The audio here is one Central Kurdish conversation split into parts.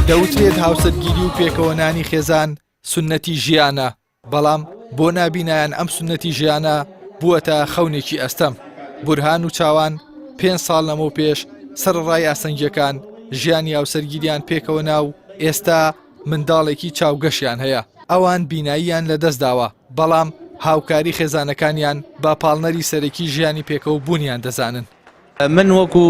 دەوترێت هاوسەرگیری و پێکەوەنانی خێزان سوننەتی ژیانە، بەڵام بۆ نابینایان ئەم سوننەتی ژیانە بووەتە خەونێکی ئەستەم. بورهان و چاوان پێنج ساڵ لەمەوپێش سەرەڕای ئاستەنگییەکان ژیانی هاوسەرگیریان پێکەوە نا و ئێستا منداڵێکی چاوگەشیان هەیە. ئەوان بیناییان لەدەستداوە، بەڵام هاوکاری خێزانەکانیان بە پاڵنەری سەرەکی ژیانی پێکەوەبوونیان دەزانن. من وەکو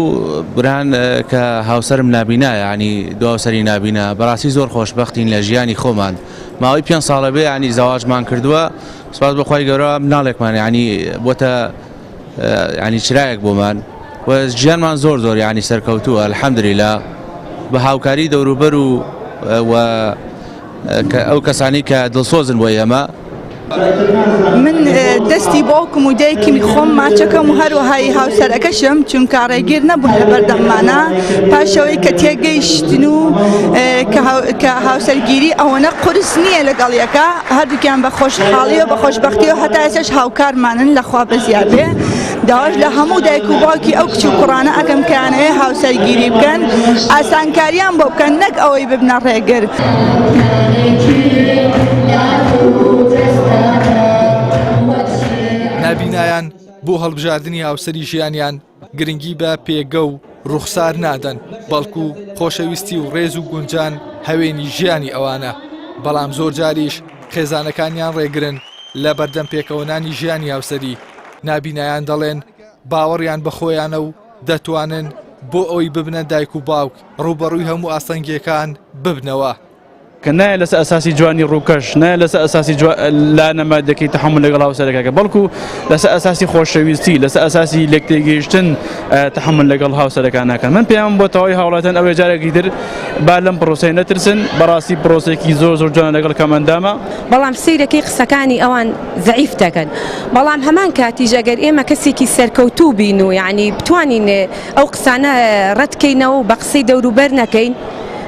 برهان کە هاوسەرم نابینایە یانی دو هاوسەری نابینا بەڕاستی زۆر خۆشبەختین لە ژیانی خۆمان ماوەی پێ ساڵە بێ ینی زەواجمان کردووە سپاس بەخوای گەورە مناڵێکمان ینی بۆتە ینی چرایەک بۆمان و ژیانمان زۆر زۆر ینی سەرکەوتووە الحەمدللە بە هاوکاری دەوروبەر و و ئەو کەسانەی کە دڵسۆزن بۆ ئێمە. من دەستی باوکم و دایکمی خۆم ماچەکەم و هەروەهای هاوسەرەکەشم چونکە ڕێگیر نەبوون لە بەردەممانە پاشەوەی کە تێگەیشتن و کە هاوسەرگیری ئەوەنە قورس نییە لەگەڵ یەکە هەردووکیان بە خۆشحاڵی و بە خۆشببختی و هەتا ئێستاش هاوکارمانن لەخوا بەزیاد بێ. داواش لە هەموو دایک و باوکی ئەو کچ و کوڕانە ئەکەم کەیانەوێ هاوسەرگیری بکەن ئاسانکاریان بۆ بکەن نەک ئەوەی ببنە ڕێگر. نابینایان بۆ هەڵبژاردنی هاوسەری ژیانیان گرنگی بە پێگە و ڕوخسار نادەن، بەڵکو خۆشەویستی و ڕێز و گونجان هەوێنی ژیانی ئەوانە، بەڵام زۆرجاریش خێزانەکانیان ڕێگرن لە بەردەم پێکەوەنانی ژیانی هاوسەری، نابینایان دەڵێن باوەڕیان بە خۆیانە و دەتوانن بۆ ئەوەی ببنە دایک و باوک ڕووبەڕووی هەموو ئاستەنگییەکان ببنەوە. کە نایە لەسەر ئەساسی جوانی ڕووکەش، نایە لەسەر ئەساسی لایەنە مادیەکەی تەحەمول لەگەڵ هاوسەرەکە کە، بەڵکو لەسەر ئەساسی خۆشەویستی، لەسەر ئەساسی لێکتێگەیشتن تەحەمول لەگەڵ هاوسەرەکان ناکەن. من پەیامم بۆ تەواوی هاوڵاتیان ئەوەیە جارێکی تر با لەم پرۆسەیە نەترسن، بەڕاستی پرۆسەیەکی زۆر زۆر جوانە لەگەڵ کەمئەندامە. بەڵام سەیرەکەی قسەکانی ئەوان زەعیف دەکەن بەڵام هەمان کاتیش ئەگەر ئێمە کەسێکی سەرکەوتوو بین و یعنی بتوانین ئەو قسانە ڕەتکەینەوە و بە قسەی دەوروبەر نەکەین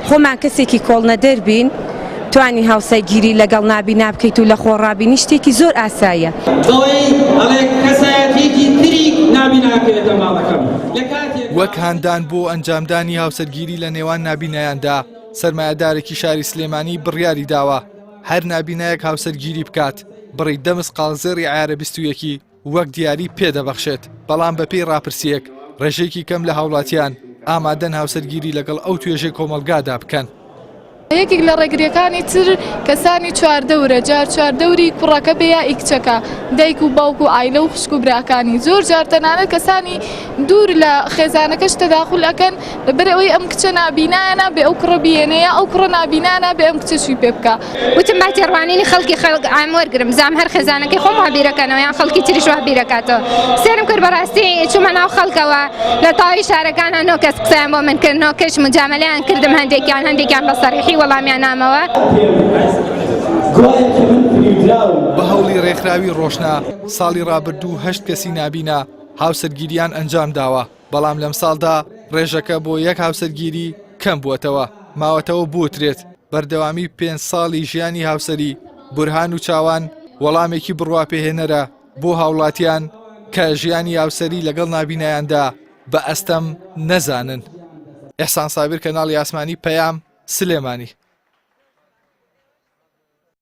خۆمان کەسێکی کۆڵنەدەر بین توانی هاوسەرگیری لەگەڵ نابینا بکەیت و لە خۆڕابینی شتێکی زۆر ئاساییە. بەوەی ئەڵێ کەسایەتیەکی تری نابینا ئەکەوێتە ماڵەکەم لە کاتێکا. وەک هاندان بۆ ئەنجامدانی هاوسەرگیری لە نێوان نابینایاندا، سەرمایەدارێکی شاری سلێمانی بڕیاری داوە هەر نابینایەک هاوسەرگیری بکات بڕی دە مسقاڵ زێڕی عەیارە 21 وەک دیاری پێدەبەخشێت، بەڵام بەپێی ڕاپرسییەک ڕێژەیەکی کەم لە هاوڵاتیان ئامادەن هاوسەرگیری لەگەڵ ئەو توێژەی کۆمەڵگادا بکەن. یەکێک لە ڕێگرییەکانی تر کەسانی چواردەورە، جار چواردەوری کوڕەکە بێ یا ئی کچەکە، دایک و باوک و عایلە و خوشک و براکانی، زۆر جار تەنانەت کەسانی دوور لە خێزانەکەش تەداخول ئەکەن، لەبەر ئەوەی ئەم کچە نابینایە نابێ ئەو کوڕە بیێنێ یا ئەو کوڕە نابینایە نابێ ئەم کچە شووی پێ بکا. وتم با تێڕوانینی خەڵکی خەڵک عام وەرگرم بزانم هەر خێزانەکەی خۆم وا بیرەکەنەوە یان خەڵکی تریش وا بیرەکاتەوە سێرم کرد بەڕاستی چوومە ناو خەڵکەوە لە تەواوی شارەکانە نۆ کەس قسەیان بۆ من کرد نۆ کەش مجامەلەیان کردم هەندێکیان هەندێکیان بە سەریحی وەڵامیان نامەوە. بە هەوڵی ڕێکخراوی ڕۆشنا ساڵی ڕابردوو هەشت کەسی نابینا هاوسەرگیریان ئەنجامداوە. بەڵام لەمساڵدا ڕێژەکە بۆ یەک هاوسەرگیری کەم بووەتەوە، ماوەتەوە بوترێت بەردەوامی پێنج ساڵی ژیانی هاوسەری بورهان و چاوان وەڵامێکی بڕواپێهێنەرە بۆ هاوڵاتیان کە ژیانی هاوسەری لەگەڵ نابینایاندا بە ئەستەم نەزانن. ئیحسان سابیر کەناڵی ئاسمانی پەیام، سلێمانی.